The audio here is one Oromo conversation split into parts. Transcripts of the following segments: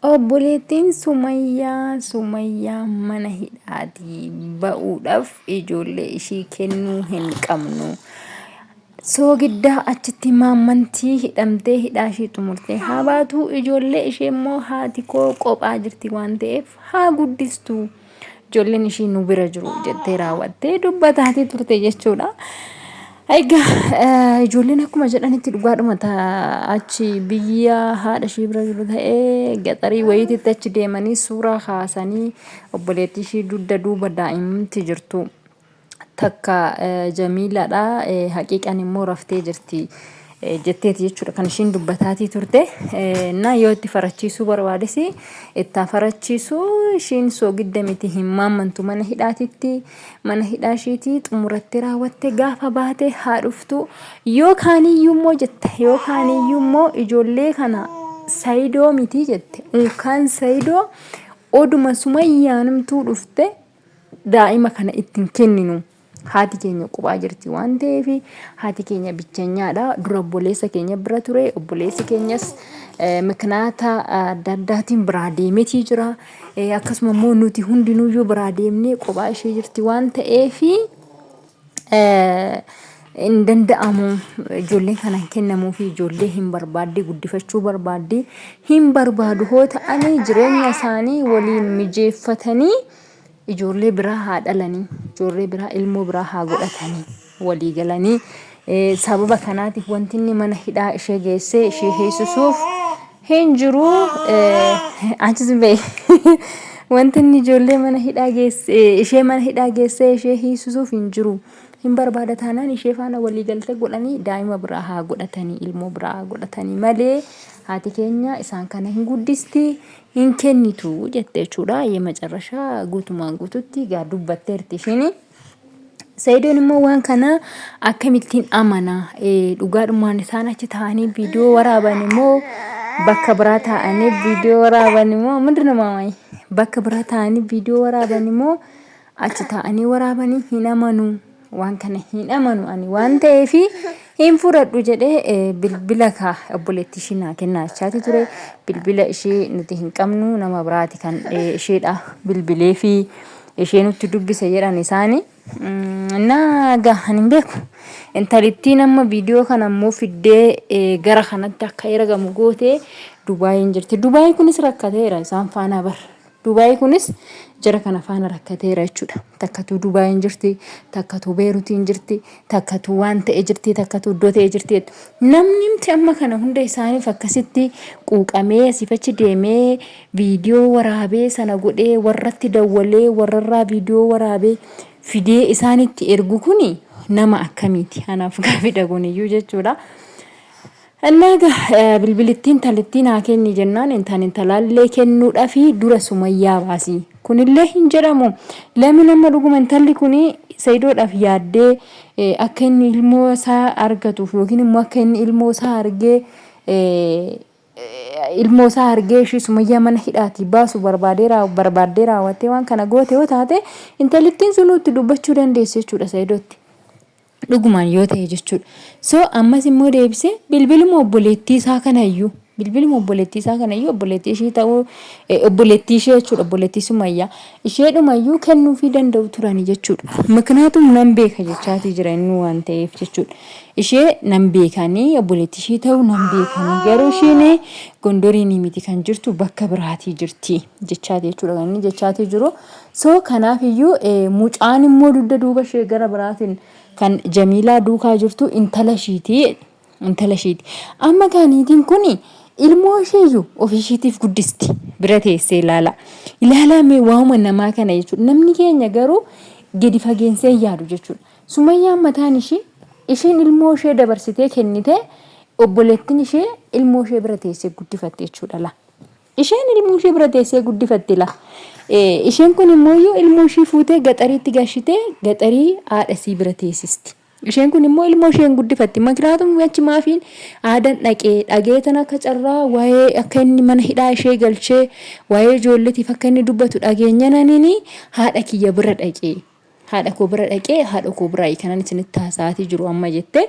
Obboleettiin Sumayyaa Sumayyaa mana hidhaatii ba'uudhaaf ijoollee ishii kennuu hin qabnu. Soogiddaa achitti maammantii hidhamtee hidhaa ishii xumurtee haa baatu ijoollee ishee immoo haati koo qophaa jirti waan ta'eef haa guddistu. Ijoolleen ishii nu bira jiru jettee raawwattee dubbataatii turte jechuudha. Egaa ijoolleen akkuma jedhanitti dhugaadhuma achi biyya haadha ishii bira jiru ta'ee gaxarii wayiititti achi deemanii suuraa kaasanii obboleettii ishii dugda duuba daa'imti jirtu. Takka Jamiilaadha. Haqiiqaan immoo raftee jirti jetteeti jechuudha kan ishiin dubbataatii turte. Na yoo itti farachiisuu barbaades itti haa farachiisu ishiin soogidda miti hin maammantu mana hidhaatitti mana hidhaa ishiitii xumurattee raawwatte gaafa baate haa dhuftu yoo kaaniyyuu immoo jette yoo kaaniyyuu immoo ijoollee kana sayidoo miti jette unkaan sayidoo oduma sumayyaanumtuu dhufte daa'ima kana itti hin kenninu. Haati keenya qophaa jirti waan ta'eef haati keenya bichanyaadha. Dura obboleessa keenya bira ture. Obboleessi keenyas miknaata adda addaatiin biraa deemetii jira. Akkasuma immoo nuti hundinuyyuu biraa deemnee qophaa ishee jirti waan ta'eef hin danda'amu. Ijoolleen kana hin kennamuufi ijoollee hin barbaaddi guddifachuu barbaaddi. Hin barbaadu hoo ta'anii jireenya isaanii waliin mijeeffatanii ijoollee biraa haa dhalanii, ijoollee biraa ilmoo biraa haa godhatanii walii galanii sababa kanaatiif wanti inni mana hidhaa ishee geessee ishee heessisuuf hin jiru. Achis ba'e wanti inni ijoollee mana hidhaa geessee ishee mana hidhaa geessee ishee hiisisuuf hin jiru. Hin barbaada taanaan ishee faana walii galtee godhanii daa'ima biraa haa godhatanii ilmoo biraa haa godhatanii malee haati keenya isaan kana hin guddisti hin kennitu jette jechuudha. Yemacarrashaa guutumaan guututti egaa dubbatteerti ishiin. Sayidoon immoo waan kana akkamittiin amana? Dhugaadhumaan isaan achi taa'anii viidiyoo waraaban immoo bakka biraa taa'anii viidiyoo waraaban immoo mindin maamai bakka biraa taa'anii viidiyoo waraaban immoo achi taa'anii waraabanii hin amanu. Waan kana hin amanu ani waan ta'eef hin fudhadhu jedhee bilbila kaa obboleettii ishii naa kennaa jechaati ture. Bilbila ishii nuti hin qabnu nama biraati kan isheedha bilbilee fi ishee nutti dubbise jedhan isaani. Naa gaa ani hin beeku. Intalittiin amma viidiyoo kana immoo fiddee gara kanatti akka ergamu gootee Dubaayiin jirti. Dubaayii kunis rakkateera isaan faana bar. Dubaayii kunis jara kana faana rakkateera jechuudha. Takkatuu Dubaayiin jirti, takkatuu Beerutiin jirti, takkatuu waan ta'e jirti, takkatuu iddoo ta'e jirti. Namni amma kana hunda isaaniif akkasitti quuqamee asiif achi deemee viidiyoo waraabee sana godhee warratti dawwalee warrarraa viidiyoo waraabee fidee isaanitti ergu kuni nama akkamiiti? Anaaf gaaffiidha kuniyyuu jechuudha. Innaa egaa bilbilittiin talittii naa kenni jennaan intaan intalaallee kennuudhafi dura sumayyaa baasi. Kunillee hin jedhamu. Lamin amma dhuguma intalli kun sayidoodhaaf yaaddee akka inni ilmoo isaa argatuuf yookiin immoo akka inni ilmoo isaa argee ilmoo isaa argee ishii sumayyaa mana hidhaatii baasu barbaadee barbaaddee raawwattee waan kana goote yoo taate intalittiin sunuu itti dubbachuu dandeessi jechuudha sayidootti. Dhugumaan yoo ta'e jechuudha. So ammas immoo deebisee bilbiluma obboleettii isaa kanayyuu bilbiluma obboleettii isaa kanayyuu obboleettii ishii ta'uu obboleettii ishee jechuudha obboleettii Sumayyaa isheedhumayyuu kennuufii danda'u turani jechuudha. Miknaatum nan beeka jechaatii jira inni waan ta'eef jechuudha. Ishee nan beekanii obboleettii ishii ta'uu nan beekanii garuu ishiin gondoriin miti kan jirtu bakka biraatii jirti jechaati jechuudha kan inni jechaatii jiru. So kanaaf iyyuu mucaan immoo dugda duuba ishee gara biraatiin kan Jamiilaa duukaa jirtu intala ishiiti. Intala ishiiti. Amma gaa niitiin kun ilmoo isheeyyuu ofii ishiitiif guddisti. Bira teessee ilaala. Ilaalaa mee waa'uma namaa kana jechuudha. Namni keenya garuu gadi fageensee hin yaadu jechuudha. Sumayyaan mataan ishii ishiin ilmoo ishee dabarsitee kennitee obboleettiin ishee ilmoo ishee bira teessee guddifatte jechuudha laa. Isheen ilmoo ishee bira teessee guddifatti laa. Isheen kun immoo iyyuu ilmoo ishii fuutee gaxariitti gashitee gaxarii haadha isii bira teessisti. Isheen kun immoo ilmoo ishee hin guddifatti. Makiraatum achi maafiin aadan dhaqee dhagee tan akka carraa waa'ee akka inni mana hidhaa ishee galchee waa'ee ijoolleetiif akka inni dubbatu dhageenyananiin haadha kiyya bira dhaqee. Haadha koo bira dhaqee haadha koo biraa kanan isinitti haasa'aatii jiru amma jette.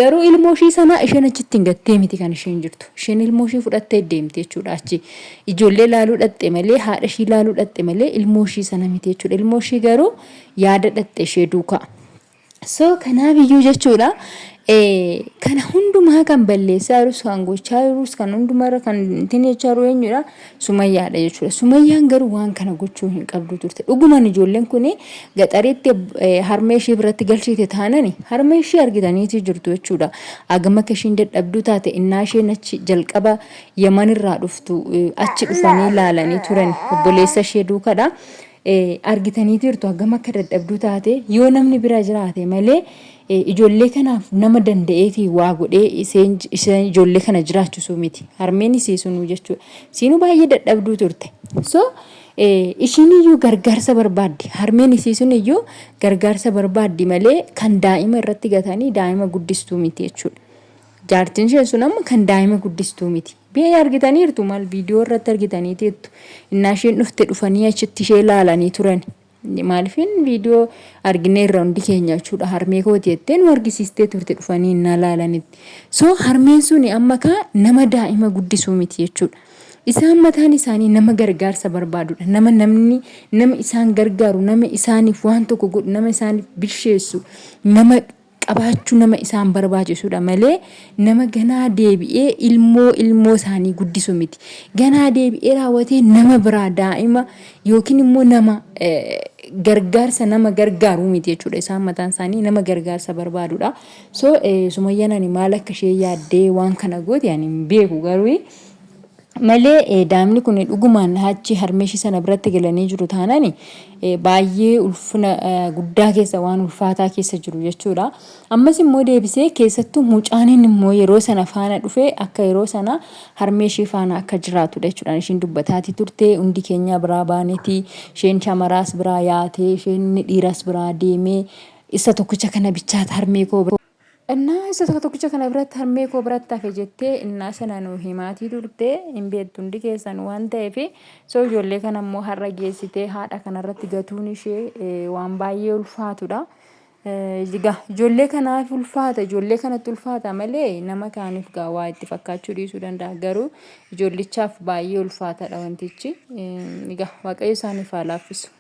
Garuu ilmoo ishii sana isheen achitti hin gattee miti kan isheen jirtu. Isheen ilmoo ishii fudhattee deemte jechuudha achi. Ijoollee laaluu dhaqxe malee, haadha ishii laaluu dhaqxe malee ilmoo ishii sana miti jechuudha. Ilmoo ishii garuu yaada dhaqxe ishee duukaa. So kanaaf iyyuu jechuudha kana hundumaa kan balleessaa jirus, kan gochaa jirus, kan hundumarra kan ittiin jechaa jiru eenyudha? Sumayyaadha jechuudha. Sumayyaan garuu waan kana gochuu hin qabdu turte. Dhugumaan ijoolleen kun gaxariitti harmee ishee biratti galchite taanani harmee ishee argitaniitii jirtu jechuudha. Hagam akka ishiin dadhabduu taate innaa isheen achi jalqaba Yamanirraa dhuftu achi dhufanii laalanii turan obboleessa ishee duukadha. Argitaniitu jirtu hagam akka dadhabduu taate. Yoo namni bira jiraate malee ijoollee kanaaf nama danda'eefi waa godhee isheen ijoollee kana jiraachisuu miti. Harmeen isii sunuu jechuudha. Isiinuu baay'ee dadhabduu turte. So ishiin iyyuu gargaarsa barbaaddi. Harmeen isii sun iyyuu gargaarsa barbaaddi malee kan daa'ima irratti gatanii daa'ima guddistuu miti jechuudha. Jaartiin isheen sun amma kan daa'ima guddistuu miti. Biyya argitaniirtu, maal, viidiyoo irratti argitaniitu. Innaa isheen dhufte dhufanii achitti ishee ilaalanii turan. Maaliifin viidiyoo argineerra hundi keenya jechuudha. Harmee kooti jettee nu argisiistee turte dhufanii innaa ilaalanitti. So harmeen suni amma kaa nama daa'ima guddisuu miti jechuudha. Isaan mataan isaanii nama gargaarsa barbaadudha. Nama namni nama isaan gargaaru, nama isaaniif waan tokko godhu, nama isaaniif bilcheessu, nama qabaachuu nama isaan barbaachisudha malee nama ganaa deebi'ee ilmoo ilmoo isaanii guddisu miti. Ganaa deebi'ee raawwatee nama biraa daa'ima yookiin immoo nama gargaarsa nama gargaaru miti jechuudha. Isaan mataan isaanii nama gargaarsa barbaadudha. So Sumayyaan ani maal akka ishee yaaddee waan kana goote ani hin beeku, garuu malee daa'imni kun dhugumaan achi harmee ishii sana biratti galanii jiru taanaan baay'ee ulfina guddaa keessa, waan ulfaataa keessa jiru jechuudha. Ammas immoo deebisee keessattuu mucaaniin immoo yeroo sana faana dhufe akka yeroo sana harmee ishii faana akka jiraatudha jechuudha. Ishiin dubbataatii turte, hundi keenya biraa baanetii, isheen shamaraas biraa yaatee, isheen dhiiras biraa deemee, isa tokkicha kana bichaata harmee koo Innaa isa tokko tokkicha kana biratti harmee koo biratti hafe jettee innaa sana nu himaatii turte, hin beektu hundi keessan waan ta'eef. So ijoollee kana immoo har'a geessitee haadha kanarratti gatuun ishee waan baay'ee ulfaatudha. Egaa ijoollee kanaaf ulfaata, ijoollee kanatti ulfaata malee nama kaaniif gaa waa itti fakkaachuu dhiisuu danda'a, garuu ijoollichaaf baay'ee ulfaatadha wantichi. Egaa Waaqayyo isaaniif haa laaffisu.